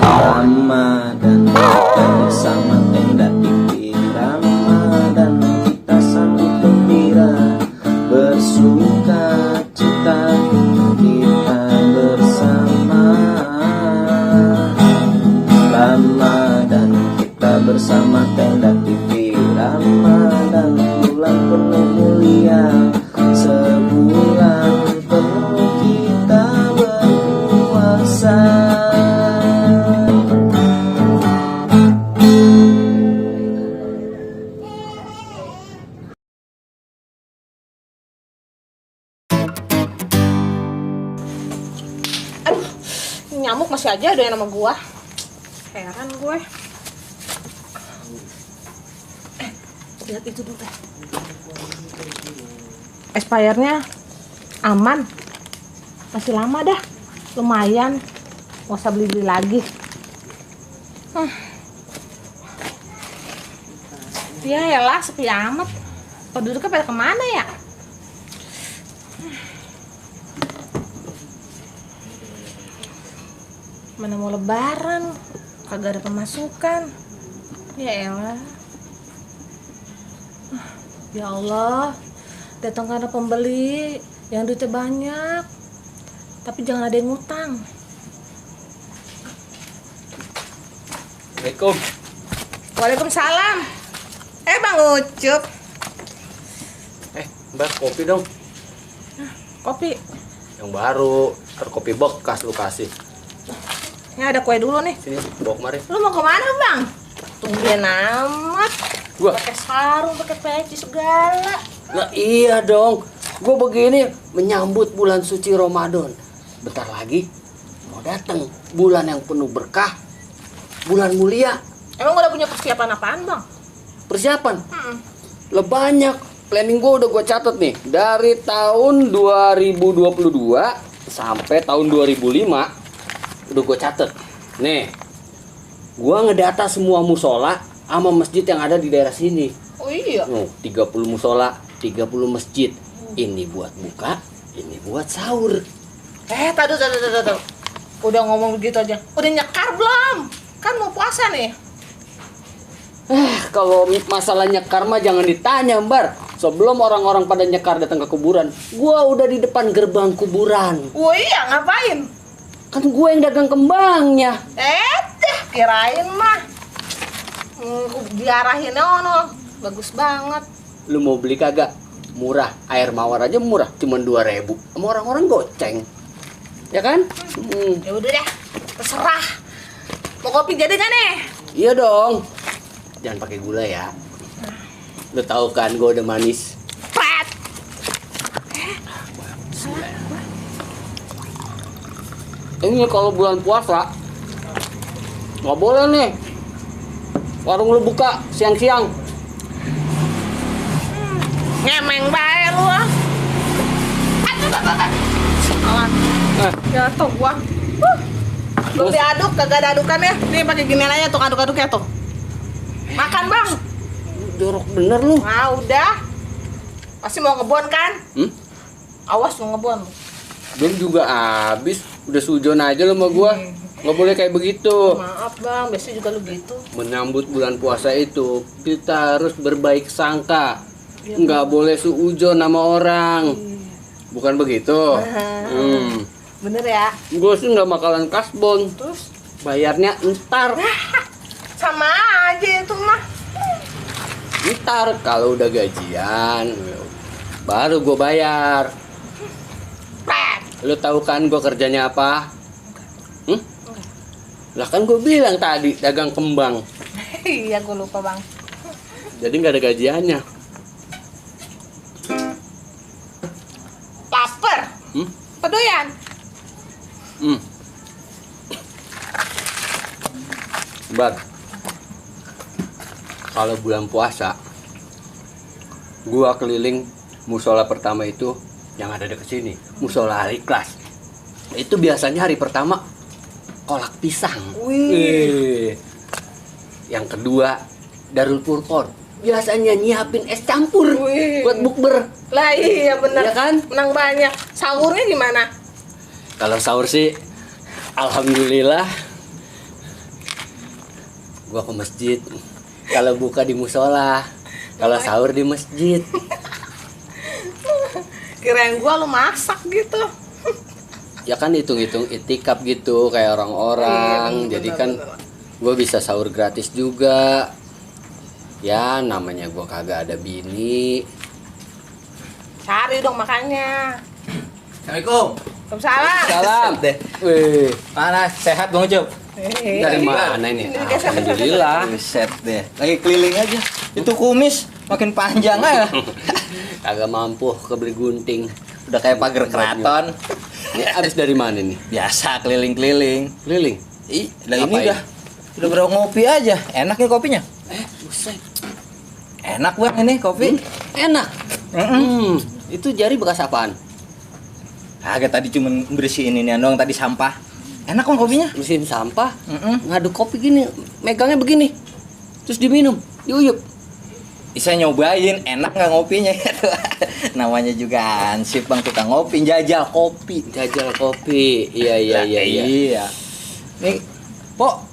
Ramadan kita bersama tenda TV Ramadan kita sambut gembira bersuka cita kita bersama Ramadan kita bersama tenda TV Ramadan bulan penuh mulia sebulan penuh kita berpuasa. Nyamuk masih aja ada yang nama gua. Heran gue. Lihat itu dulu deh. Expirednya aman. Masih lama dah. Lumayan. Nggak usah beli-beli lagi. Ya elah, sepi amat. Penduduknya pada kemana ya? Mana mau lebaran, kagak ada pemasukan. Ya elah. Ya Allah, datangkan ada pembeli yang duitnya banyak, tapi jangan ada yang ngutang. Assalamualaikum. Waalaikumsalam. Bang Ucup. Mbak, kopi dong. Kopi. Yang baru, kopi bekas lu kasih. Ini ada kue dulu nih. Sini, bawa kemari. Lu mau kemana bang? Tungguin amat. Gua? Pakai sarung, pakai peci segala. Nah iya dong. Gue begini menyambut bulan suci Ramadan. Bentar lagi mau datang bulan yang penuh berkah, bulan mulia. Emang udah punya persiapan apaan bang? Persiapan? Lah banyak. Planning gue udah gue catat nih. Dari tahun 2022 sampai tahun 2005 udah gue catet. Nih, gue ngedata semua musola sama masjid yang ada di daerah sini. Oh iya. 30 musola, 30 masjid. Ini buat buka, ini buat sahur. Tadu. Udah ngomong begitu aja. Udah nyekar belum? Kan mau puasa nih. Kalau masalah nyekar mah jangan ditanya, Mbar. Sebelum orang-orang pada nyekar datang ke kuburan, gue udah di depan gerbang kuburan. Oh iya, ngapain? Kan gue yang dagang kembangnya. Kirain mah diarahinnya ono. Bagus banget. Lu mau beli kagak? Murah. Air mawar aja murah, cuma 2.000. Sama orang-orang goceng. Ya kan? Ya udah deh, terserah. Mau kopi jadi gak nih? Iya dong. Jangan pakai gula ya. Lu tahu kan gue udah manis. Pret. Ini kalau bulan puasa nggak boleh nih warung lu buka siang-siang. Ngemeng bae lu ah. Jatuh gua. Belum diaduk, kagak ada adukannya. Nih pakai gini aja tuh aduk-aduknya tuh. Makan bang. Jorok bener lu. Nah udah. Pasti mau ngebon kan? Awas lu ngebon. Belum juga habis. Udah sujon aja lu sama gua. Nggak boleh kayak begitu. Maaf bang, biasanya juga lu gitu. Menyambut bulan puasa itu kita harus berbaik sangka. Nggak boleh suujon sama orang. Bukan begitu? Bener ya? Gue sih nggak bakalan kasbon. Terus? Bayarnya ntar. Sama aja itu mah. Ntar kalau udah gajian baru gue bayar. Lu tahu kan gue kerjanya apa? Lah kan gue bilang tadi dagang kembang. Iya gue lupa bang. Jadi nggak ada gajiannya. Laper. Pedoyan. Bar. Kalau bulan puasa gua keliling musola pertama itu yang ada dekat sini, musola Al-Ikhlas. Itu biasanya hari pertama kolak pisang. Wih. Yang kedua Darul Furqon. Biasanya nyiapin es campur. Wih. Buat bukber. Lah iya bener. Iya kan? Menang banyak. Sahurnya gimana? Kalau sahur sih Alhamdulillah. Gua ke masjid. Kalau buka di musola, kalau sahur di masjid. Kirain gua lu masak gitu. Ya kan hitung-hitung itikaf gitu kayak orang-orang. Iya, Jadi bener, kan bener. gue bisa sahur gratis juga. Ya namanya gue kagak ada bini. Cari dong makanya. Assalamualaikum. Waalaikumsalam. Salam. Deh. Wih, Mana sehat Bang Ucup? dari mana ini? Alhamdulillah. Set deh. Lagi keliling aja. Itu kumis makin panjang aja. Kagak mampu kebeli gunting. Udah kayak pagar keraton. Ini abis dari mana nih? Biasa keliling-keliling. Keliling. Lah ini Ngapain? udah berapa ngopi aja. Enak nih kopinya. Buset. Enak Bang ini kopi. Enak. Itu jari bekas apaan? Agak tadi cuman bersihin ini doang tadi sampah. Enak Bang kopinya. Mesin sampah. Ngaduk kopi gini, megangnya begini. Terus diminum, diuyup. Bisa nyobain, enak nggak ngopinya? Namanya juga ansip Bang, tukang ngopi, jajal kopi. Jajal kopi. Iya. Iya. Nih, Pok,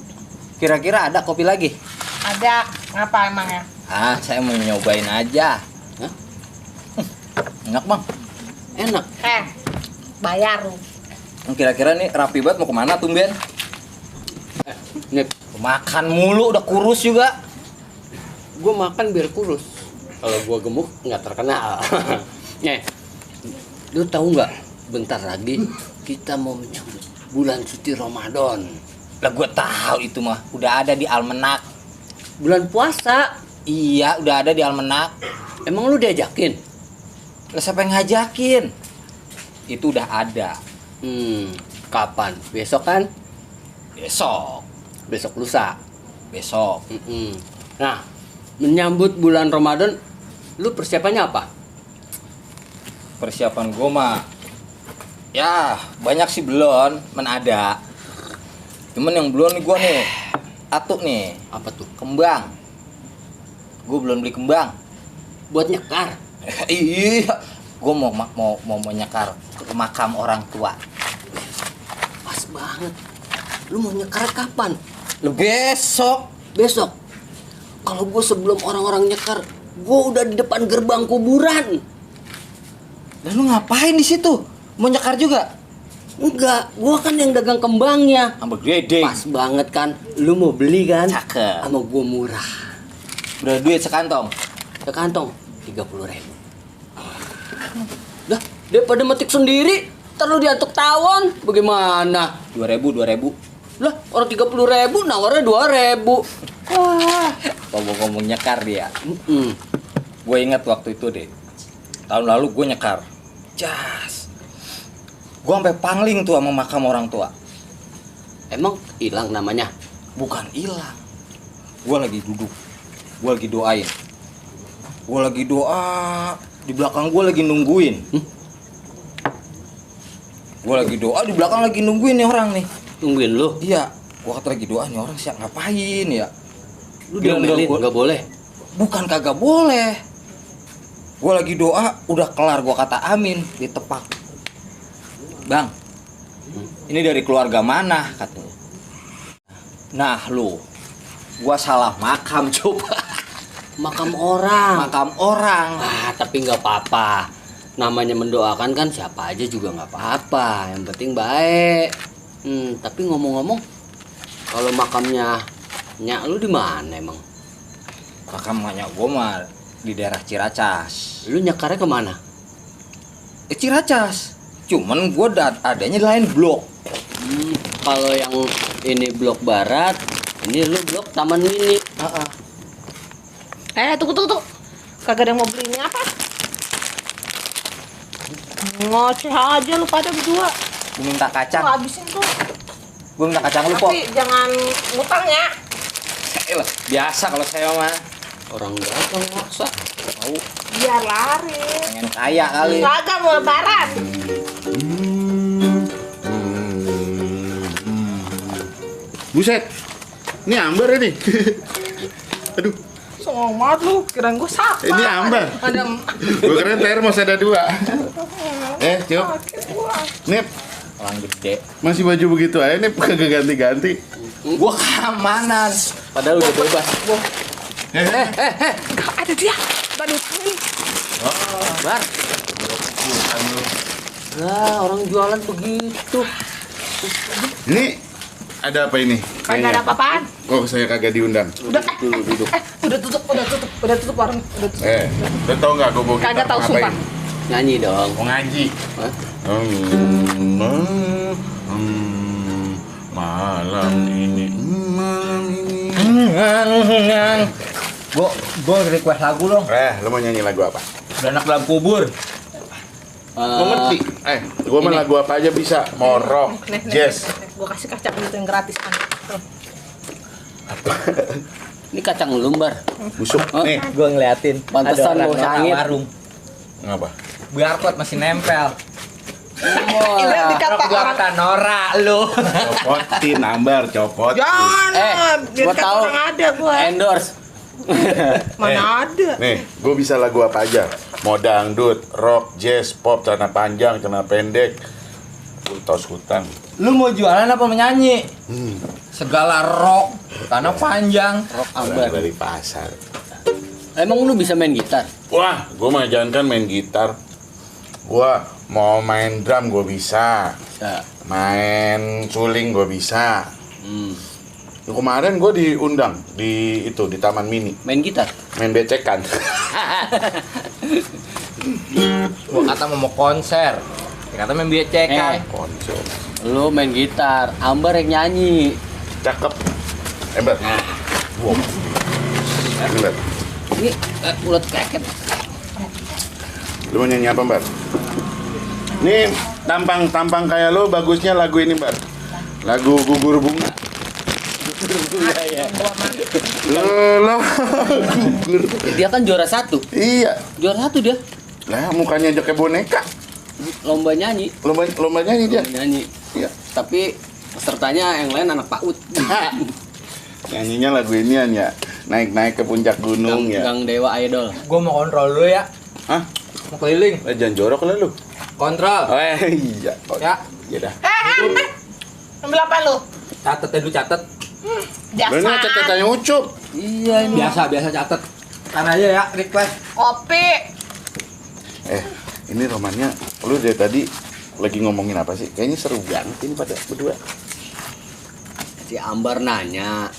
kira-kira ada kopi lagi? Ada ngapa emangnya? Ah, saya mau nyobain aja. Hah? Enak Bang. Enak. Bayar lu. Kira-kira nih rapi banget mau kemana tumben? Nih, Makan mulu udah kurus juga. gue makan biar kurus. Kalau gue gemuk nggak terkenal. Nih, lu tahu nggak? Bentar lagi kita mau menyambut bulan suci Ramadan. Lah gue tahu itu mah udah ada di almanak. Bulan puasa. Iya, udah ada di almanak. Emang lu diajakin? Lah siapa yang ngajakin? Itu udah ada. Kapan? Besok kan? Besok. Besok lusa. Besok. Nah, menyambut bulan Ramadan, lu persiapannya apa? Persiapan gue mah ya banyak sih belum, ada. Cuman yang belum nih gue nih, atuk nih, Apa tuh? kembang. Gue belum beli kembang. Buat nyekar. Iya, gue mau nyekar ke makam orang tua. Pas banget. Lu mau nyekar kapan? Lu besok. Besok. Kalau gue sebelum orang-orang nyekar, gue udah di depan gerbang kuburan. Dan lu ngapain di situ? Mau nyekar juga? Enggak, gue kan yang dagang kembangnya. Ambek gede. Pas banget kan, lu mau beli kan? Cakep. Sama gue murah. Udah duit sekantong. Ke kantong 30.000. Dah, daripada metik sendiri, ntar lu diantuk tawon. Bagaimana? 2.000. Lah, orang 30.000 nawarnya 2.000. Wah, ngomong-ngomong nyekar dia. Gue ingat waktu itu deh. Tahun lalu gue nyekar. Jas. Gue sampai pangling tuh sama makam orang tua. Emang hilang namanya? Bukan hilang. Gue lagi duduk. Gue lagi doain. Gue lagi doa. Di belakang gue lagi nungguin. Gue lagi doa, di belakang lagi nungguin nih orang nih. Tungguin lu. Iya. Gue kata lagi doa nih orang siap ngapain ya? Lu diomelin, nggak boleh. Bukan kagak boleh. Gue lagi doa, udah kelar gue kata amin, ditepak. Bang, ini dari keluarga mana katanya? Nah lu, gue salah makam coba. Makam orang. Makam orang. Ah, tapi nggak apa-apa. Namanya mendoakan kan siapa aja juga nggak apa-apa. Yang penting baik. Tapi ngomong-ngomong, kalau makamnya nyak lu di mana emang? Makam nyak gue mah di daerah Ciracas. Lu nyekarnya kemana? Ciracas. Cuman gue adanya di lain blok. Kalau yang ini blok barat, ini lu blok Taman Mini. Tunggu. Kagak ada yang mau beli ini apa? Ngoceh aja lu pada berdua. Gue minta Lu kacang. habisin tuh. Gue minta kacang lu, Pok. Tapi jangan ngutang ya. Biasa kalau saya mah. Orang dagang maksa. Tahu Biar lari. pengen kaya kali. Kagak mau lebaran. Buset, ini ambar ini. Aduh, Songong banget lu. Kirain gue siapa? ini ambar. Ada Gue keren termos ada 2. Cuk. sakit gua. Nih, Orang gede. Masih baju begitu aja nih kagak ganti-ganti. Gua keamanan. Padahal udah bebas. Ada dia. Badut. Bar. Lah, orang jualan begitu. Ini ada apa ini? Kagak ada apa-apaan. Kok saya kagak diundang? Udah Duduk. udah tutup warung. Udah tutup. Lo tau nggak gue mau gitar Kagak tahu ngapain? sumpah. Nyanyi dong. Mau ngaji. Hah? Malam ini. Gua request lagu dong. Lo mau nyanyi lagu apa? Beranak dalam kubur. Gue ngerti. Gue mah ini. lagu apa aja bisa. Mau rock, jazz. Gue kasih kacang gitu yang gratis kan. Ini kacang lumbar. Busuk. Oh. Nih. Gua ngeliatin. Pantesan ada mau orang sangit. warung. Ngapa? Barcode masih nempel. Ini dikata Gua orang kata Nora lu. Copotin, Ambar, copot. jangan. Biar gua kata tahu. orang ada gue. Endorse. Mana ada. Nih, gue bisa lagu apa aja. Mau dangdut, rock, jazz, pop, celana panjang, celana pendek, tos hutan. Lu mau jualan apa menyanyi? Segala rock, tanah panjang. Rock Ambar. Dari pasar. Emang lu bisa main gitar? Wah, gue mah jangan kan main gitar. Gua mau main drum gue bisa. Bisa. Main suling gue bisa. Hmm. Kemarin gue diundang di itu di Taman Mini Main gitar? main becekan. Gua kata mau konser. Dia kata main biecekan. Konser. Lu main gitar, Ambar yang nyanyi. Cakep. Hebat. Nah, Wow. Hebat. ini ulet keket. Lu mau nyanyi apa, Mbak? Nih tampang kayak lo bagusnya lagu ini, Mbak. Lagu Gugur Bunga. Lo gugur. Dia kan juara 1. Iya. Juara 1 dia. Lah mukanya aja kayak boneka. Lomba nyanyi. Lomba nyanyi dia. Lomba nyanyi. Iya. Tapi pesertanya yang lain anak PAUD. Nyanyinya lagu inian ya. Naik ke puncak gunung ya. Gang Dewa Idol. Gua mau kontrol dulu ya. Hah? Mau keliling. Jangan jorok lah lu. Kontrol. Oh, iya. Oh, Ya, iya dah. Ambil apa lu? catet dulu catet. Bener Biasa. catatannya Ucup. Iya ini. Biasa catet. Kan aja ya request. Kopi. Ini romannya lu dari tadi lagi ngomongin apa sih? Kayaknya seru banget ini pada berdua. Si Ambar nanya,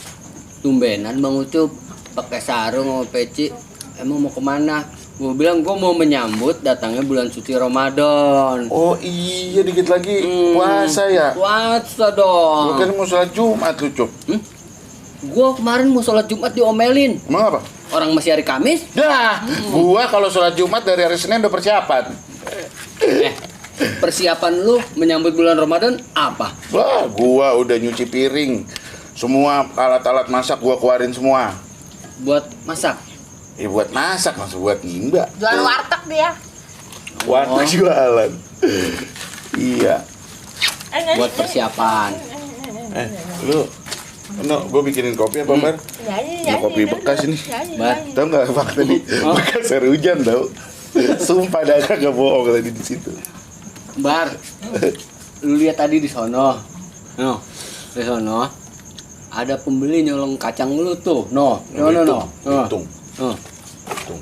tumbenan Bang Ucup pakai sarung sama peci, emang mau kemana? Gue bilang gue mau menyambut datangnya bulan suci Ramadan. Oh iya dikit lagi puasa ya. Puasa Lu dong. kan mau sholat Jumat lu, Cup. Gue kemarin mau sholat Jumat diomelin. Emang apa? Orang masih hari Kamis. Dah, gua kalau sholat Jumat dari hari Senin udah persiapan. Persiapan lu menyambut bulan Ramadan apa? Wah, gua udah nyuci piring. Semua alat-alat masak gua keluarin semua. Buat masak. Ya buat masak, maksud buat nimba. Jual warteg dia. Warteg jualan. Iya. Buat persiapan. Lu gue bikinin kopi apa, Bar? Nah, kopi bekas ini. Bar. Tahu nggak fakta nih? Bekas air hujan tau. Sumpah dah nggak bohong tadi di situ. Bar. Lu lihat tadi di sono. No. Di sono. Ada pembeli nyolong kacang lu tuh. No. No. Hitung. No. Hitung.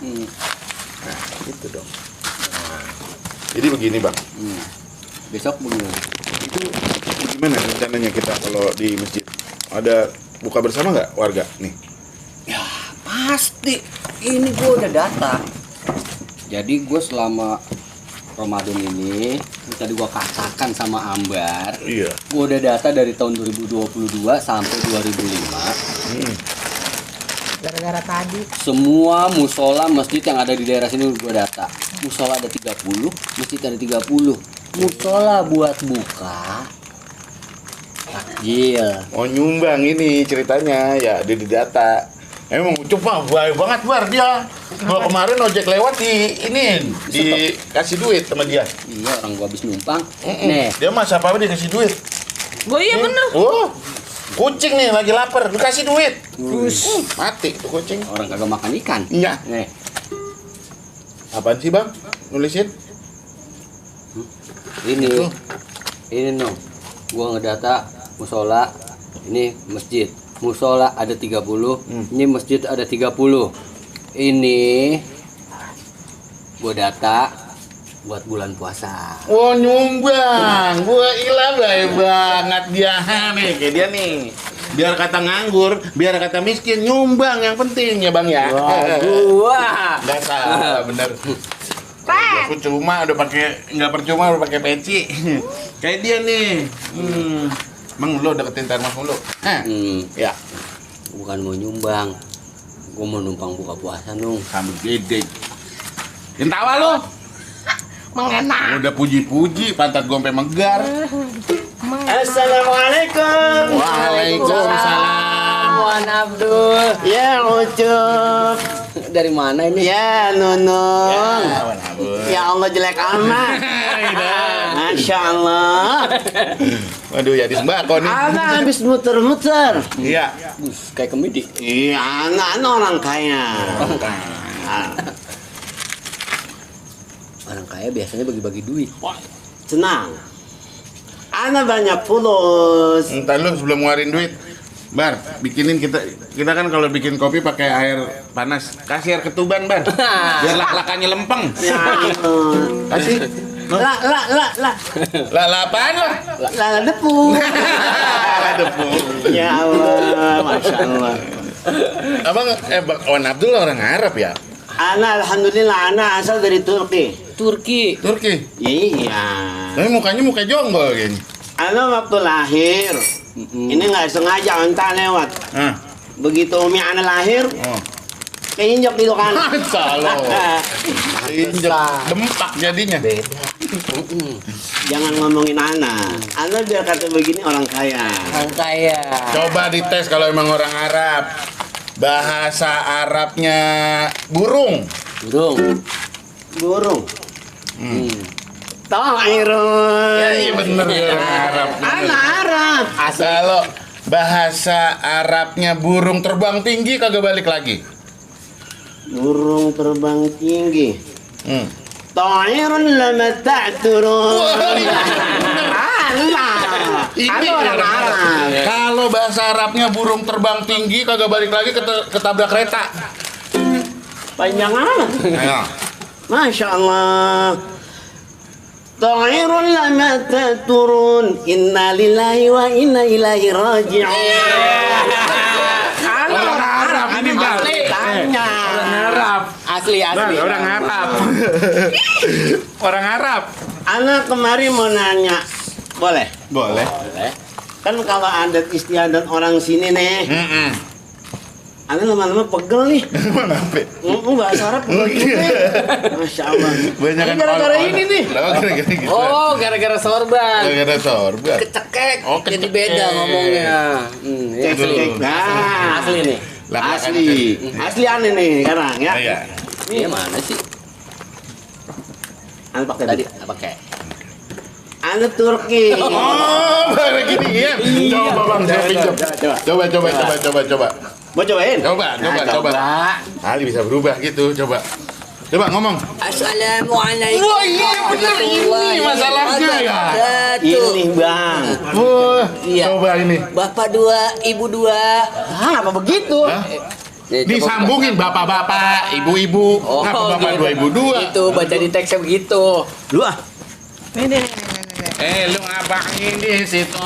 Hmm. Nah, gitu dong. Jadi begini, Bang. Besok bagaimana? Itu gimana rencananya kita kalau di masjid? Ada buka bersama nggak warga nih? Ya pasti. Ini gue udah data. Jadi gue selama Ramadan ini tadi gue katakan sama Ambar, Iya. gue udah data dari tahun 2022 sampai 2005. Gara-gara tadi. Semua musola masjid yang ada di daerah sini gue data. Musola ada 30, masjid ada 30. Musola buat buka takjil. Mau nyumbang ini ceritanya ya di data. Emang Ucup mah baik banget Bar dia. Gua kemarin ojek lewat dikasih duit sama dia. Iya, orang gua habis numpang. Nih, Dia mah siapa dikasih duit. Oh iya bener. Oh, kucing nih lagi lapar, dikasih duit. Mati tuh kucing. orang kagak makan ikan. Iya. Nih, Apaan sih, Bang? Nulisin? ini Ini no, gua ngedata musola, ini masjid. Musola ada 30, ini masjid ada 30. Ini gua data buat bulan puasa. Oh nyumbang, gua ilah baik banget dia nih kayak dia nih. Biar kata nganggur, biar kata miskin, nyumbang yang penting ya bang ya. Gua Nggak salah, bener. Aku cuma udah pakai nggak percuma udah pakai peci. Kayak dia nih. Bang lo deketin termos mulu. Ya, bukan mau nyumbang, gua mau numpang buka puasa nung. sambil gede. Yang tawa lo. Mengenak. Udah puji-puji, pantat gue sampai megar. Assalamualaikum. Waalaikumsalam. Wan Abdul. Ya Ucup. Dari mana ini? Ya Nunung. Ya Allah jelek amat. Masya Allah. Waduh ya di sembako nih. Anak habis muter-muter. Iya. Kayak komedi. Iya, anak orang kaya. Orang kaya biasanya bagi-bagi duit. Senang. Anak banyak fulus. Entar lu sebelum ngeluarin duit, Bar, bikinin kita kan kalau bikin kopi pakai air panas. Kasih air ketuban, Bar. Biar lak-lakannya lempeng. Ya ampun. Kasih. Lah apaan lo? Lah depu. Depu. Ya Allah, Masya Allah. Abang, Bang Wan Abdul orang Arab ya? Anak alhamdulillah anak asal dari Turki. Turki. Iya. Tapi mukanya muka jonggol kayaknya. Anak waktu lahir, ini nggak sengaja entah lewat. Hah? Begitu umi anak lahir, Oh. keinjak di kanan. Kalau injek dempak jadinya. Jangan ngomongin anak. Anak biar kata begini orang kaya. Orang kaya. Coba dites kalau emang orang Arab. Bahasa Arabnya burung. Burung. Ta'irun. Ya, iya bener ya orang Arab. Anak Arab. Kalau bahasa Arabnya burung terbang tinggi kagak balik lagi. Burung terbang tinggi. Ta'irun lama ta'turun. Ini orang Arab. Kalau bahasa Arabnya burung terbang tinggi kagak balik lagi ketabrak kereta. Panjang amat. Ayo. Masya Allah. Ta'irun lama ta'turun. Inna lillahi wa inna ilaihi raji'un. Orang Arab ini Bang. Tanya. Orang Arab. Asli. Orang Arab. Orang Arab. Anak kemarin mau nanya. Boleh? Boleh. Kan kalau adat istiadat orang sini nih, anak lama-lama pegel nih. Kenapa? Bahasa Arab pegel juga. Masya Allah. Banyak Ini gara-gara ini nih. Gara-gara gitu. Oh, gara-gara sorban. Gara-gara sorban. Kecekek. Oh, Jadi kecekek. beda ngomongnya. Asli. Nah, Asli nih. asli aneh nih sekarang ya. Iya. Ini mana sih? Anak pakai Tadi tadi. pakai. Anak Turki. Oh, baru gini ya. Coba Bang, saya pinjam. Coba. Mau cobain? Coba. Ali bisa berubah gitu, coba. Coba ngomong. Assalamualaikum. Wah, iya bener ini masalahnya ya. Ini bang. Wah, Iya. coba ini. Bapak dua, ibu dua. Apa begitu? Hah? Nih, coba- Disambungin bapak-bapak, ibu-ibu. Oh, Ngapa bapak gitu. 2 ibu 2? Itu baca di teksnya begitu. Lu ah. Lu ngapain di situ?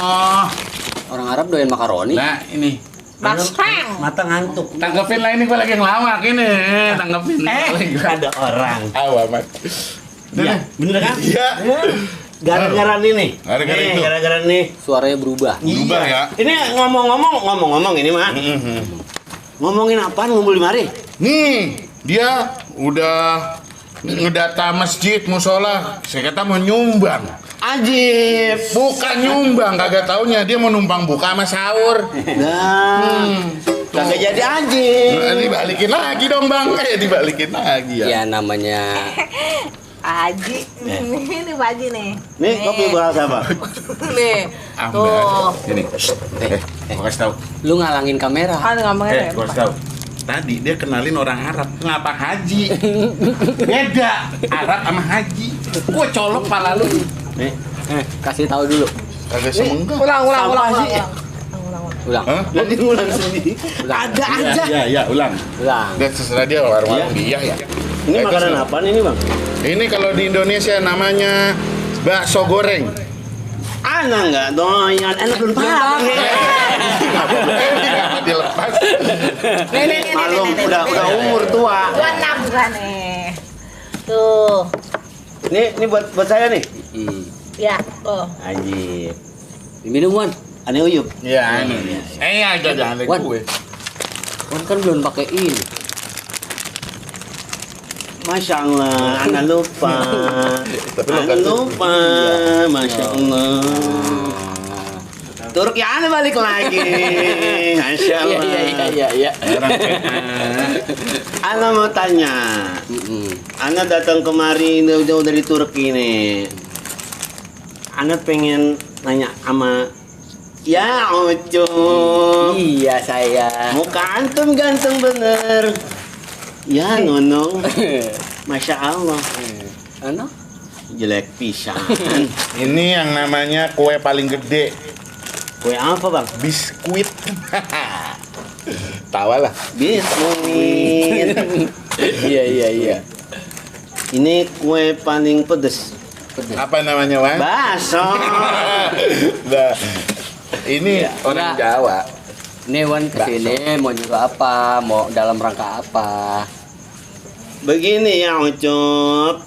Orang Arab doyan makaroni. Nah, ini. Mata ngantuk. Tanggepin lah ini gua lagi ngelawak ini. Tanggepin. Ada orang. Awamat. Iya, bener kan? Iya. Gara-gara ini. Gara-gara Nih, itu. Gara-gara nih. Suaranya berubah. Berubah ya. Ini ngomong-ngomong ini mah. Ngomongin apaan ngumpul di mari? Nih, dia udah ngedata masjid, musola. Saya kata mau nyumbang. Ajib. Bukan nyumbang, kagak taunya dia mau numpang buka sama sahur. Nah, kagak jadi ajib. Nah, dibalikin lagi dong bang, dibalikin lagi ya. Ya namanya Aji, ini Pak Haji nih. Nih kopi buat siapa? Nih, tuh. Ini, gua kasih tahu. lu ngalangin kamera. Kan ngomongnya Gua kasih tahu. Tadi dia kenalin orang Arab, ngapa haji? Beda Arab sama haji. Gua colok pala lu. Nih, Kasih tahu dulu. Kagak semenggak. Ulang. Ulang. Hah? Nanti ulang sendiri. Ada aja. Ya, ulang. Ulang. Dan terserah dia warung dia ya. Ini makanan apa nih, Bang? Ini kalau di Indonesia namanya bakso goreng. Ana enggak doyan, enak belum pakai. Dilepas. Nih. Malum udah umur tua. Bukan nih. Tuh. Ini buat saya nih. Ya, tuh. Anjir. Diminum, Wan. Ane uyup. Ya, ini. Aja jangan Wan. gue. Wan kan belum pakai ini. Masya Allah, Ana lupa. Tapi lo Ana kasih. lupa, Masya Allah. Turki Ana balik lagi. Masya Allah. Iya. Ana mau tanya. Ana datang kemari jauh dari Turki nih. Ana pengen nanya sama ya Ucup. Iya saya. Muka antum ganteng bener. Ya Nonong. Masya Allah. Ano? Jelek pisan. Ini yang namanya kue paling gede. Kue apa bang? Biskuit. Tawa lah. Biskuit. Iya. Ini kue paling pedes. Apa namanya, Wan? Bakso. Nah, ini orang Jawa. Nih Wan kesini mau juga apa? Mau dalam rangka apa? Begini ya Ucup.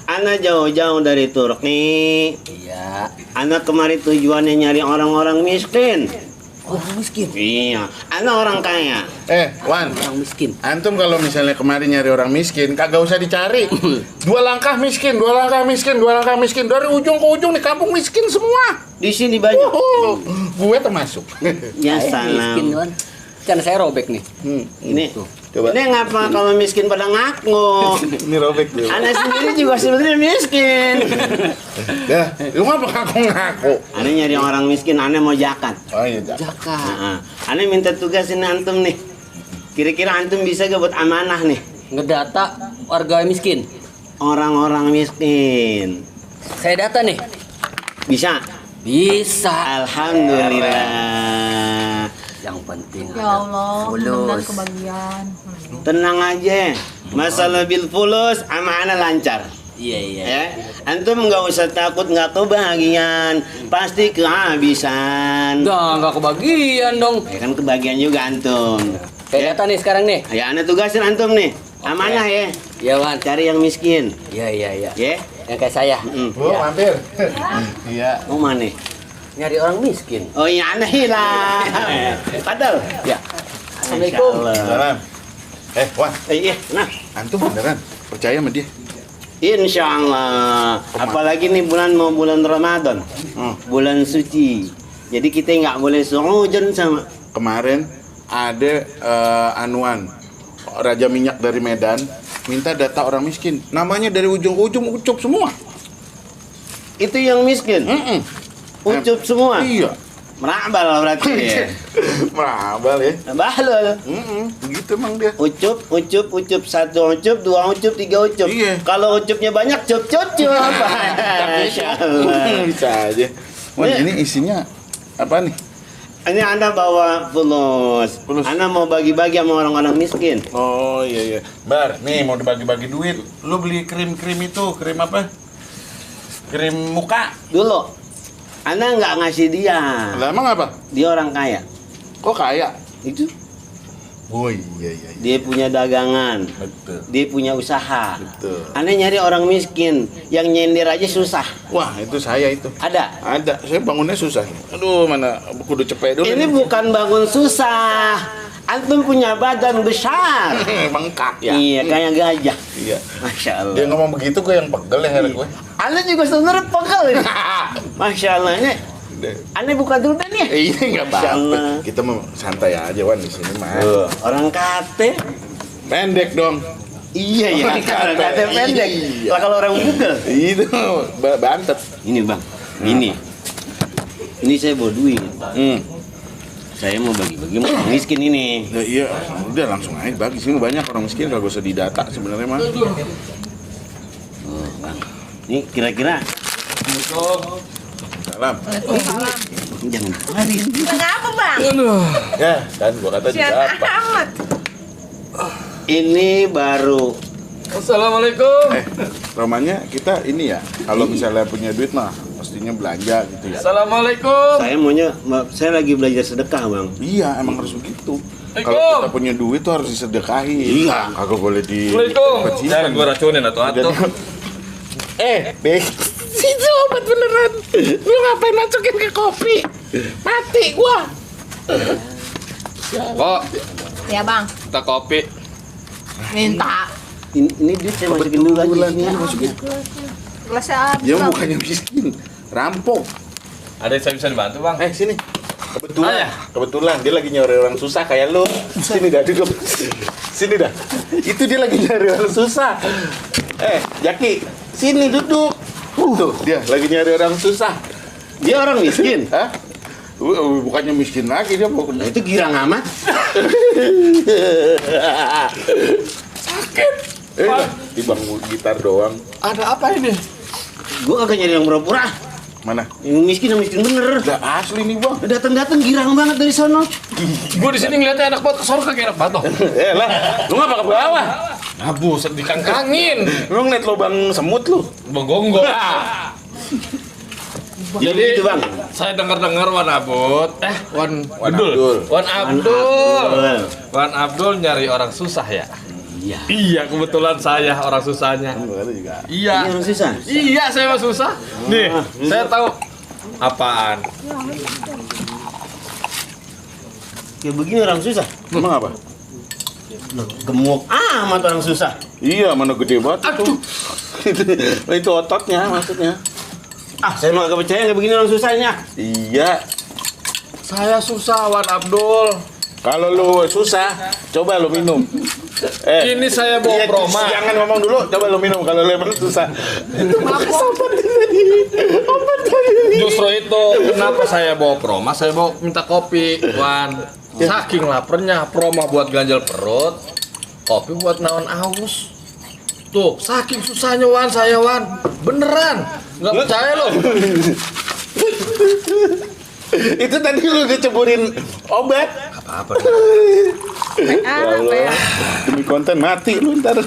Ana jauh-jauh dari Turki. Iya. Ana kemarin tujuannya nyari orang-orang miskin. Orang miskin? Iya. Ana orang kaya. Wan, Orang miskin. antum kalau misalnya kemarin nyari orang miskin, kagak usah dicari. Dua langkah miskin. Dari ujung ke ujung di kampung miskin semua. Di sini banyak. Gue termasuk. Ya salam. Miskin Wan. Kan saya robek nih. Ini. Coba. Ini ngapa kalau miskin pada ngaku? Ini robek dulu. Ana sendiri juga sebenarnya miskin. Dah, lu ngapa ngaku-ngaku? Ana nyari orang miskin, ana mau zakat. Oh iya, dah. Jaka. Nah, ana minta tugasin antum nih. Kira-kira antum bisa gak buat amanah nih? Ngedata warga miskin. Orang-orang miskin. Saya data nih. Bisa? Bisa. Alhamdulillah. Yang penting Ya Allah, mudah-mudahan fulus. kebagian. Tenang aja. Masalah bil fulus sama ana lancar. Iya. Ya, antum nggak usah takut nggak kebagian, pasti kehabisan. Nggak kebagian dong. Ya kan kebagian juga antum. Saya data nih sekarang nih. Ya, ana tugasin antum nih. Amanah ya. Iya Wan. Cari yang miskin. Iya. Ya. Yang kayak saya. Bu, mampir. Iya. Mau mana? Nyari orang miskin. Oh iya, ana hilang. Padahal. Ya. Masya Assalamualaikum. Allah. Beneran. Wan, Iya, nah. antum beneran percaya sama dia? Insya Allah. Apalagi nih mau bulan Ramadan. Bulan suci. Jadi kita nggak boleh suudzon sama. Kemarin ada anuan Raja Minyak dari Medan minta data orang miskin. Namanya dari ujung ke ujung Ucup semua. Itu yang miskin. Ucup semua. Iya. Merabal berarti ya. Merabal ya. Bahlul. Begitu emang dia. Ucup. Satu ucup, dua ucup, tiga ucup. Iya. Kalau ucupnya banyak, cup. Masya Allah. Bisa aja. Wah, Ini- ini isinya apa nih? Ini Anda bawa fulus. Fulus. Anda mau bagi-bagi sama orang-orang miskin. Oh iya. Bar, nih mau dibagi-bagi duit. Lu beli krim itu, krim apa? Krim muka. Dulu, Anda nggak ngasih dia. Lah emang apa? Dia orang kaya. Kok kaya? Itu Oh iya. dia punya dagangan. Betul. Dia punya usaha. Betul. Anda nyari orang miskin yang nyender aja susah. Wah, itu saya itu. Ada. Ada, saya bangunnya susah. Aduh, mana kudu cepet dulu. Ini bukan bangun susah. Antum punya badan besar. Bengkak ya. Iya, kayak gajah. Iya. Masya Allah. Dia ngomong begitu gue yang pegel ya gue. Anda juga sebenarnya pegel ini. Masya Allah ini. Anda buka dulu deh nih. Iya nggak Masya Allah. apa-apa. Kita mau santai aja Wan di sini mah. Orang kate. Pendek dong. Iya ya. Orang kate pendek. Iya. Lah kalau orang bugel. Itu bantet. Ini bang. Ini. Ini saya bawa duit. Saya mau bagi-bagi sama orang miskin ini. Ya, iya, udah langsung aja bagi sini banyak orang miskin kagak usah didata sebenarnya mah. Oh, bang. Ini kira-kira Salam. Jangan. Kenapa bang? Ya, kan gua kata juga Sian apa. amat. Ini baru. Assalamualaikum. Romanya kita ini ya, kalau misalnya punya duit mah pastinya belanja gitu ya. Assalamualaikum. Saya lagi belajar sedekah, Bang. Iya, emang harus begitu. Kalau Assalamualaikum. kita punya duit tuh harus disedekahin. Iya. Kagak boleh di Assalamualaikum. simpan. Jangan gua racunin atau. Bek. Itu obat beneran. Lu ngapain masukin ke kopi? Mati gua. Kok Ya bang, kita kopi. minta. Ini duit saya masukin dulu aja. Kebetulan masukin. Gelasnya habis Ya bang. bukannya miskin, rampok. Ada yang saya bisa dibantu, Bang? Sini. Kebetulan, Ah, ya? kebetulan dia lagi nyari orang susah kayak lu. Sini dah duduk. Sini dah. Itu dia lagi nyari orang susah. Jaki, sini duduk. Tuh, dia lagi nyari orang susah. Dia orang miskin. Hah? Bukannya miskin lagi dia mau Nah, itu girang amat. Dibang gitar doang. Ada apa ini? Gua kagak nyari yang pura-pura. Mana? Yang miskin bener. Udah asli nih, Bang. Datang-datang girang banget dari sono. Gua di sini ngeliatnya enak banget, ke sono kagak enak banget. Lah, lu ngapa ke bawah? Nah, buset dikangkangin. Lu ngeliat lubang semut lu. Menggonggong. Jadi itu, Bang. Saya dengar-dengar Wan Abdul. Wan Abdul. Wan Abdul. Wan Abdul nyari orang susah ya? Iya. Iya, kebetulan saya orang susahnya. Ada juga. Ini Iya. orang susah. Iya, saya mah susah. Nih, saya tahu apaan. Kayak begini orang susah. Emang apa? Gemuk amat orang susah. Iya, mana gede banget. Aduh. Itu ototnya maksudnya. Saya mah gak percaya kayak begini orang susahnya. Iya. Saya susah, Wan Abdul. Kalau lu susah, coba lu minum. Ini saya bawa proma. Jangan ngomong dulu, coba lu minum kalau lu emang susah. Justru itu kenapa saya bawa proma, saya bawa minta kopi, Wan. Saking laparnya, proma buat ganjal perut, kopi buat naon aus. Tuh, saking susahnya Wan, saya Wan. Beneran, nggak percaya lo. Itu tadi lu diceburin obat. Apa? Apa ya? Demi konten mati lu ntar.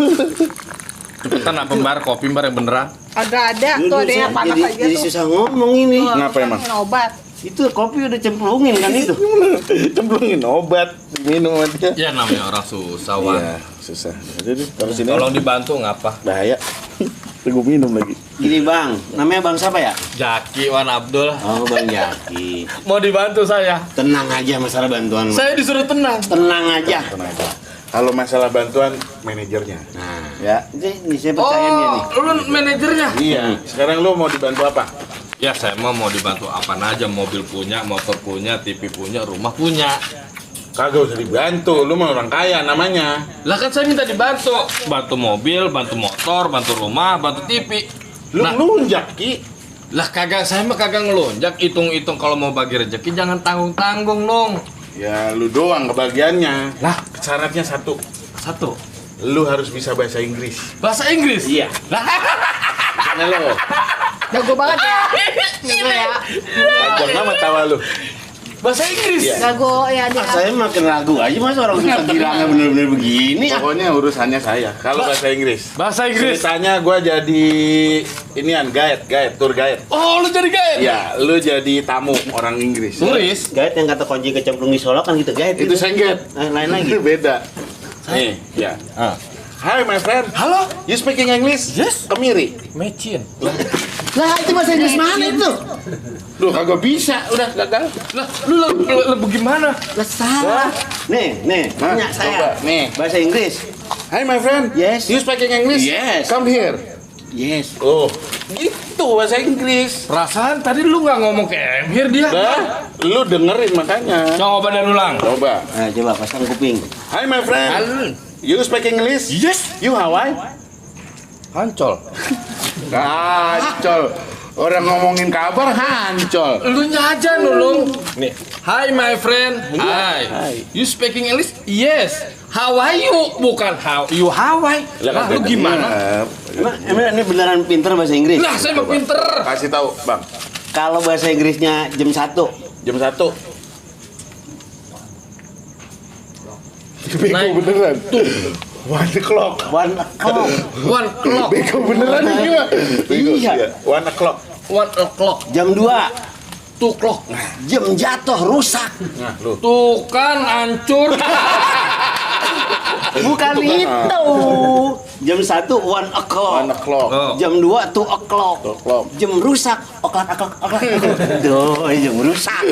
Cepetan apa bar kopi bar yang beneran? Ada tuh ada yang panas aja Jadi tuh. susah ngomong ini. Ngapa emang? Minum obat. Itu kopi udah cemplungin kan itu. Cemplungin obat, minum aja. Ya namanya orang susah Wan. Iya, susah. Jadi taruh sini. Tolong dibantu ngapa? Bahaya. Gue minum lagi. Gini, Bang, namanya Bang siapa ya? Jaki Wan Abdul. Oh, Bang Jaki. Mau dibantu saya. Tenang aja masalah bantuan. Saya disuruh tenang. Tenang aja. Tenang aja. Kalau masalah bantuan manajernya. Nah, Ya. ini saya percaya dia nih. Lu manajernya? Iya. Sekarang lu mau dibantu apa? Ya saya mau dibantu apa aja, mobil punya, motor punya, TV punya, rumah punya. Kagak usah dibantu, lu mah orang kaya namanya. Lah kan saya minta dibantu, bantu mobil, bantu motor, bantu rumah, bantu TV. Lu Nah, ngelunjak, Ki. lah kagak, saya mah kagak ngelunjak, hitung-hitung kalau mau bagi rezeki jangan tanggung-tanggung dong. Ya lu doang kebagiannya. Lah, Syaratnya satu, satu, lu harus bisa bahasa Inggris. bahasa Inggris. Iya. Lah, Karena lo Jago banget ya. Jago ya. panjang amat tawa lu. bahasa Inggris. Iya. Jago ya dia. Saya makin ragu aja masa orang susah girangnya bener-bener begini. Pokoknya urusannya saya. Kalau bahasa Inggris. Bahasa Inggris. Ceritanya gua jadi inian tour guide. Oh, lu jadi guide? Ya, lu jadi tamu orang Inggris. Turis. Guide yang kata kunci kecemplung di Solo kan gitu guide. Itu sengget. Lain lagi. Beda. Nih, ya. Hi my friend. Halo? You speaking English? Yes. Kemiri. Mecin. Lah itu bahasa Inggris mana itu? Lu kagak bisa, udah gagal. Lah, lu gimana? Lah salah. Nih, Nah, tanya coba. saya. Nih. Bahasa Inggris. Hi my friend. Yes. You speaking English? Yes. Come here. Yes. Oh, gitu bahasa Inggris. Perasaan tadi lu nggak ngomong ke Emir dia. Dah, lu dengerin makanya. Coba dan ulang. Coba. Nah, coba pasang kuping. Hi my friend. Halo. You speak English? Yes. You Hawaii? Ancol. Kacol. Orang ngomongin kabar hancol. Lu aja Nunung. Nih, hi my friend. Hi. You speaking English? Yes. How are you? Bukan how you how I. Lah lu gimana? Emang ini beneran pinter bahasa Inggris? Lah saya mah pinter. Kasih tahu, Bang. Kalau bahasa Inggrisnya jam 1. Jam 1. Naik. Bego beneran. Tuh. 1 o'clock. 1 o'clock. 1 o'clock. Bego beneran gimana? Bego. Iya. 1 o'clock. 1 o'clock. Jam 2. 2 o'clock. Jam jatuh rusak. Nah, lu. Tuh kan hancur. Bukan itu. Jam 1 1 o'clock. 1 o'clock. Oh. Jam 2 2 o'clock. 2 o'clock. Jam rusak. Oklak. Duh, jam rusak.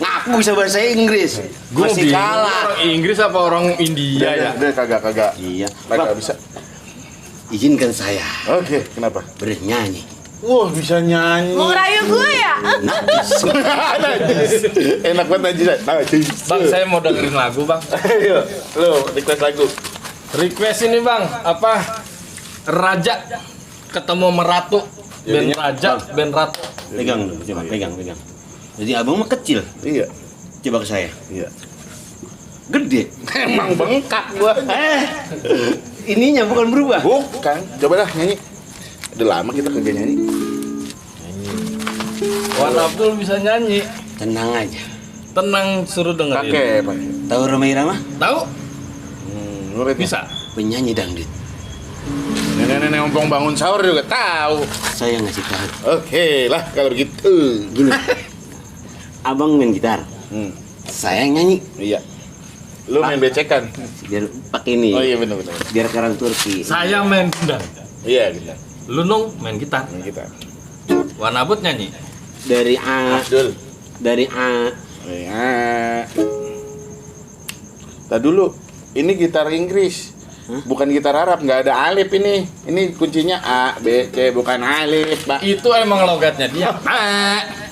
Ngaku bisa bahasa Inggris. Gua Masih bingung, kalah. Orang Inggris apa orang India ya? Dia kagak. Iya. Kagak bisa. Izinkan saya Oke, kenapa? bernyanyi. Wah, bisa nyanyi. Mau ngerayu gue ya? Najis. Enak banget najis. Najis. Bang, saya mau dengerin lagu, Bang. Ayo, lu request lagu. Request ini, Bang. Apa? Raja ketemu Meratu. Band Jadinya, Raja, band Ratu. Pegang dulu, coba pegang. Jadi abang mah kecil. Iya. Coba ke saya. Iya. Gede. Emang bengkak gua. Ininya bukan berubah. Bukan. Coba dah nyanyi. Udah lama kita kagak nyanyi. Wan Abdul bisa nyanyi. Tenang aja. Tenang, suruh dengerin. Pakai, Pak. Tahu Roma Irama? Tahu? Murid Bisa. Penyanyi dangdut. Nenek-nenek ompong bangun sahur juga tahu. Saya ngasih tahu. Oke lah kalau begitu. Gini. Abang main gitar. Saya yang nyanyi. Iya. Lu main becekan. Biar pakai ini. Oh iya benar. Biar karang Turki. Saya main gendang. Iya gitu. Lu Nung main gitar. Main kita. Wan Abud nyanyi. Dari A. Abdul. Dari A. Iya. Tadi dulu. Ini gitar Inggris. Bukan gitar Arab, nggak ada alif ini. Ini kuncinya A, B, C, bukan alif, Pak. Itu emang logatnya dia.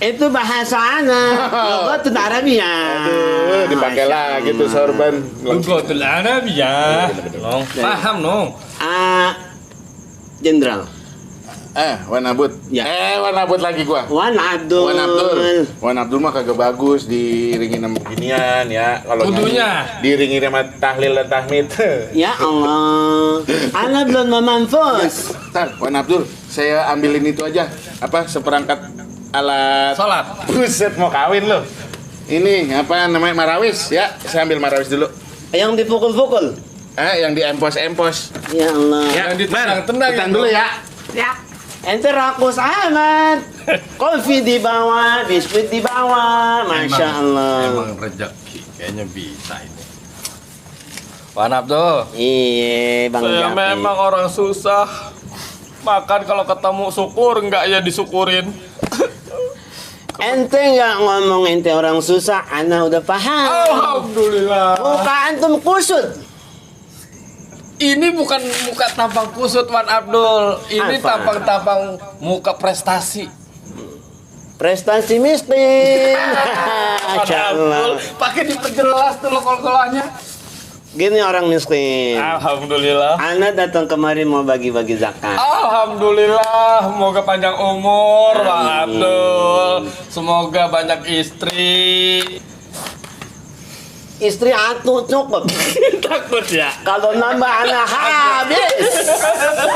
Itu bahasa anak. Logat Arabia. Aduh, dipakai lagi tuh sorban. Lugatul Arabiyah. Nong, paham Nong. A. Jenderal. Wan Abud. Ya. Wan Abud lagi gua. Wan Abdul. Wan Abdul mah kagak bagus diiringin sama beginian ya. Kalau Kudunya. nyanyi, diiringin sama tahlil dan tahmid. Ya Allah. Ana belum memanfus. Tar, Wan Abdul, saya ambilin itu aja. Apa seperangkat alat Salat. Buset mau kawin lo. Ini apa namanya marawis ya? Saya ambil marawis dulu. Yang dipukul-pukul. Yang diempos-empos. Ya Allah. Yang ditendang-tendang Tendang itu. dulu ya. Ya. Ente rakus amat. Kopi di bawah, biskuit di bawah. Masya Allah. Emang rezeki. Kayaknya bisa ini. Wan Abdul. Iya, Bang Saya Japi. memang orang susah. Makan kalau ketemu syukur enggak ya disyukurin. Ente nggak ngomong ente orang susah, ana udah paham. Alhamdulillah. Muka antum kusut. Ini bukan muka tampang kusut Wan Abdul. Ini Apa? tampang-tampang muka prestasi. Prestasi miskin. Wan Masya Abdul Allah. pakai diperjelas tuh kol-kolanya. Gini orang miskin. Alhamdulillah. Ana datang kemari mau bagi-bagi zakat. Alhamdulillah, semoga panjang umur Wan Abdul. Semoga banyak istri. Istri atuh cukup. Takut ya. Kalau nambah anak habis.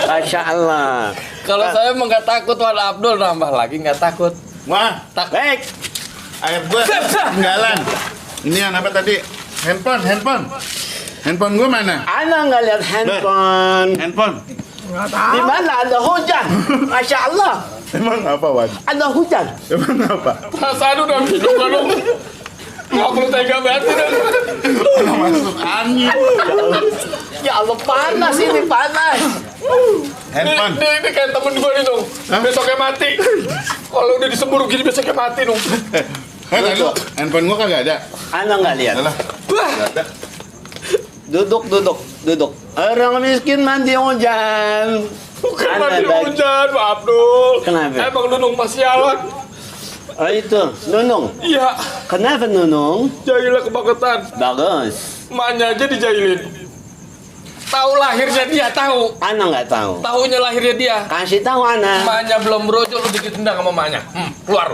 Masya Allah. Kalau saya emang nggak takut Wan Abdul, nambah lagi nggak takut. Wah, Baik. air gua ketinggalan. Ini yang apa tadi? Handphone. Handphone gua mana? Ana nggak lihat handphone. Handphone. Di mana ada hujan? Masya Allah. Emang apa, Wan? Ada hujan. Emang apa? Perasaan udah minum kan dong. Nggak perlu tega banget sih dong. Masuk angin. Ya Allah panas ini panas. Handphone. Ini kayak temen gue nih dong. Besoknya mati. Kalau udah disembur gini besoknya mati dong. Lalu handphone gua kagak ada. Ana nggak lihat. Alah. Nggak ada. Duduk. Orang miskin mandi hujan. Bukan Ana mandi bagi- hujan, Pak Abdul. Kenapa? Emang Nunung masih alat. Oh itu, Nunung. Iya, Kenapa Nunung? jahilnya kebangetan. Bagus. Emaknya aja dijailin. Tahu lahirnya dia, tahu. Ana nggak tahu. Tahunya lahirnya dia. Kasih tahu Ana. Emaknya belum berojo lu ditendang sama emaknya. Keluar.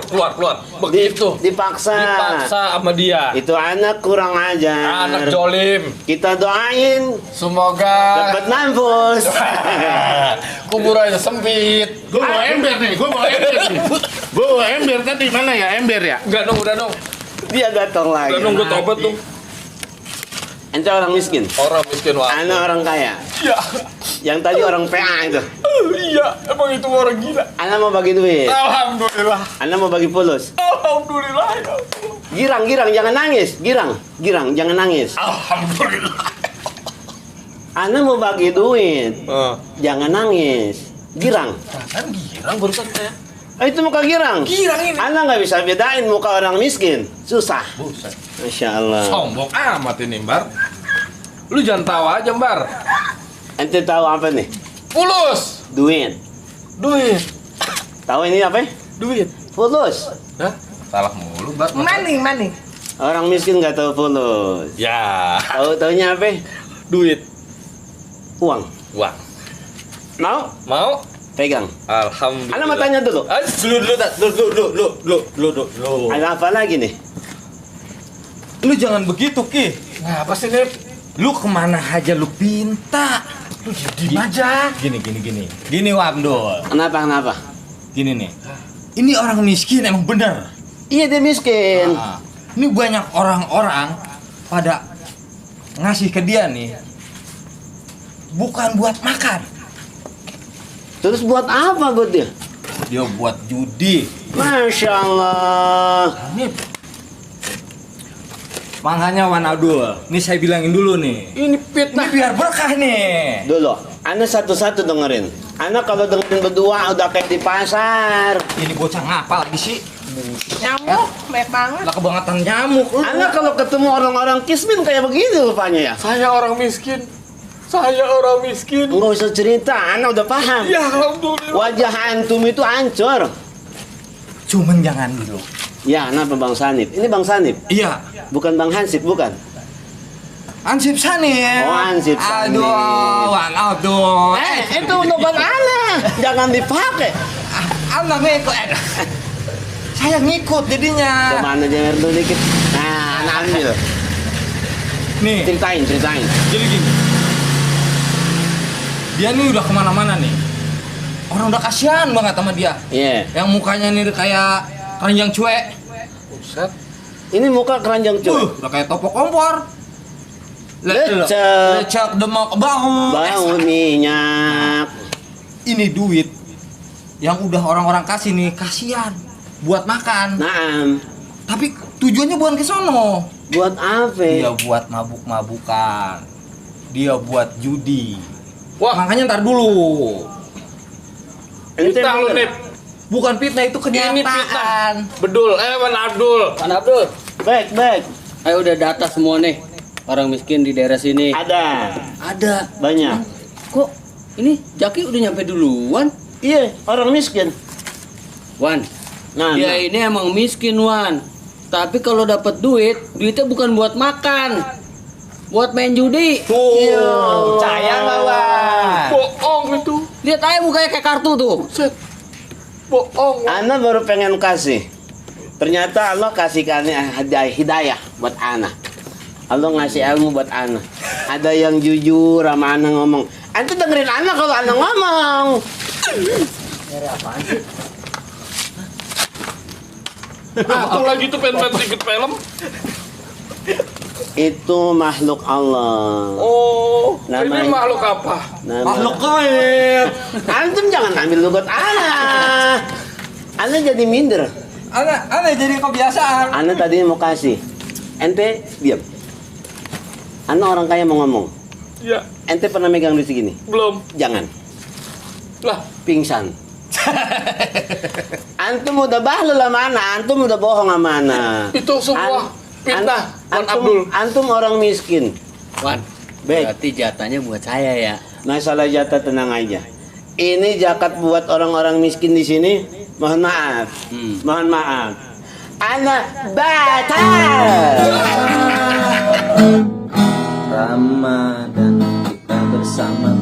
Begitu. Dipaksa. Dipaksa sama dia. Itu anak kurang ajar. Anak jolim. Kita doain Semoga dapat mampus. kuburannya sempit. Gue bawa ember nih. Gue bawa ember tadi mana ya ember ya? Enggak dong, udah dong. Dia datang lagi. Udah nunggu tobat tuh. Ente orang miskin. Orang miskin wah. Ana orang kaya. Iya. Yang tadi orang PA itu. Iya, emang itu orang gila. Ana mau bagi duit. Alhamdulillah. Ana mau bagi fulus. Alhamdulillah. Ya. Girang, jangan nangis. Girang, jangan nangis. Alhamdulillah. Ana mau bagi duit. Jangan nangis. Girang. Kan girang barusan saya. Itu muka girang. Girang ini. Ana nggak bisa bedain muka orang miskin. Susah. Buset. Masya Allah. Sombong amat ini, Mbar. Lu jangan tawa aja, Mbar. Ente tahu apa nih? Fulus. Duit. Duit. Tahu ini apa? Duit. Fulus. Hah? Salah mulu, Mbar. Money. Orang miskin nggak tahu fulus. Ya. Taunya apa? Duit. Uang. Wah. Mau? Pegang. Alhamdulillah. Ana mau tanya dulu. Lu. Ada apa lagi nih? Lu jangan begitu, Ki. Ngapa sih, Nip? Lu kemana aja lu pinta. Lu diem aja. Gini. Gini, Wamdul. Kenapa? Gini nih. Ini orang miskin emang bener. Iya dia miskin. Ini banyak orang-orang pada ngasih ke dia nih. Bukan buat makan. Terus buat apa buat dia? Dia buat judi. Masya Allah. Nip. Makanya Wan Abdul, ini saya bilangin dulu nih. Ini fitnah. Ini biar berkah nih. Dulu, Ana satu-satu dengerin. Ana kalau dengerin berdua udah kayak di pasar. Ini bocah ngapa lagi sih? Nyamuk, banyak banget. Lah kebangetan nyamuk. Ana kalau ketemu orang-orang kismin kayak begini rupanya ya. Saya orang miskin. Enggak usah cerita, Ana udah paham. Ya, alhamdulillah. Wajah antum itu hancur. Cuman jangan dulu. Ya, kenapa Bang Sanip? Ini Bang Sanip, Iya. bukan Bang Hansip, bukan? Ansip Sanip. Oh, Ansip Sanip. Aduh, Wan Abdul. Itu bukan Ana. Jangan dipakai. Anak ngikut. Saya ngikut jadinya. Kemana jangan dulu dikit. Nah, Ana ambil. Nih, Ceritain. jadi gini. Dia nih udah kemana-mana nih. Orang udah kasihan banget sama dia. Iya. Yang mukanya nih kayak keranjang cuek. Buset. Ini muka keranjang cuy. Udah kayak topok kompor. Lecek. Lecek demok bau. Bau minyak. Ini duit yang udah orang-orang kasih nih, kasihan buat makan. Naam. Tapi tujuannya bukan ke sono. Buat apa? Dia buat mabuk-mabukan. Dia buat judi. Wah. Makanya ntar dulu. Ente Fitnah lu, bener. Nip. Bukan fitnah, itu Ini fitnah. kenyataan. Bedul. Wan Abdul. Pan Abdul, Baik. ayo udah data semua nih orang miskin di daerah sini. Ada. Ada. Banyak. Kok ini Jaki udah nyampe duluan? Iya, orang miskin. Wan, Nah, dia ini emang miskin Wan. Tapi kalau dapat duitnya bukan buat makan, buat main judi. Percaya nggak, Wan? Bohong itu. Lihat aja mukanya kayak kartu tuh. Buset. Bohong. Ana baru pengen kasih. Ternyata Allah kasih hidayah buat Ana. Allah ngasih ilmu buat Ana. Ada yang jujur sama Ana ngomong. Ente dengerin Ana kalau Ana ngomong. Apa lagi tuh pengen main tiket film? Itu makhluk Allah. Oh, ini Namanya- makhluk apa? Makhluk gaib. Antum jangan ambil lugat Ana. Ana jadi minder. Aneh jadi kebiasaan. Ana tadi mau kasih. Ente diam. Ana orang kaya mau ngomong. Ya, Ente pernah megang duit segini? belum. Jangan. Lah, Pingsan. Antum udah bahlul sama Ana, antum udah bohong sama Ana. itu sebuah fitnah, Wan Abdul. Antum orang miskin. Wan, Baik. berarti jatahnya buat saya ya. Masalah jatah tenang aja. Ini zakat buat orang-orang miskin di sini. Mohon maaf. Mohon maaf. Ana batal. Ramadan kita bersama. sama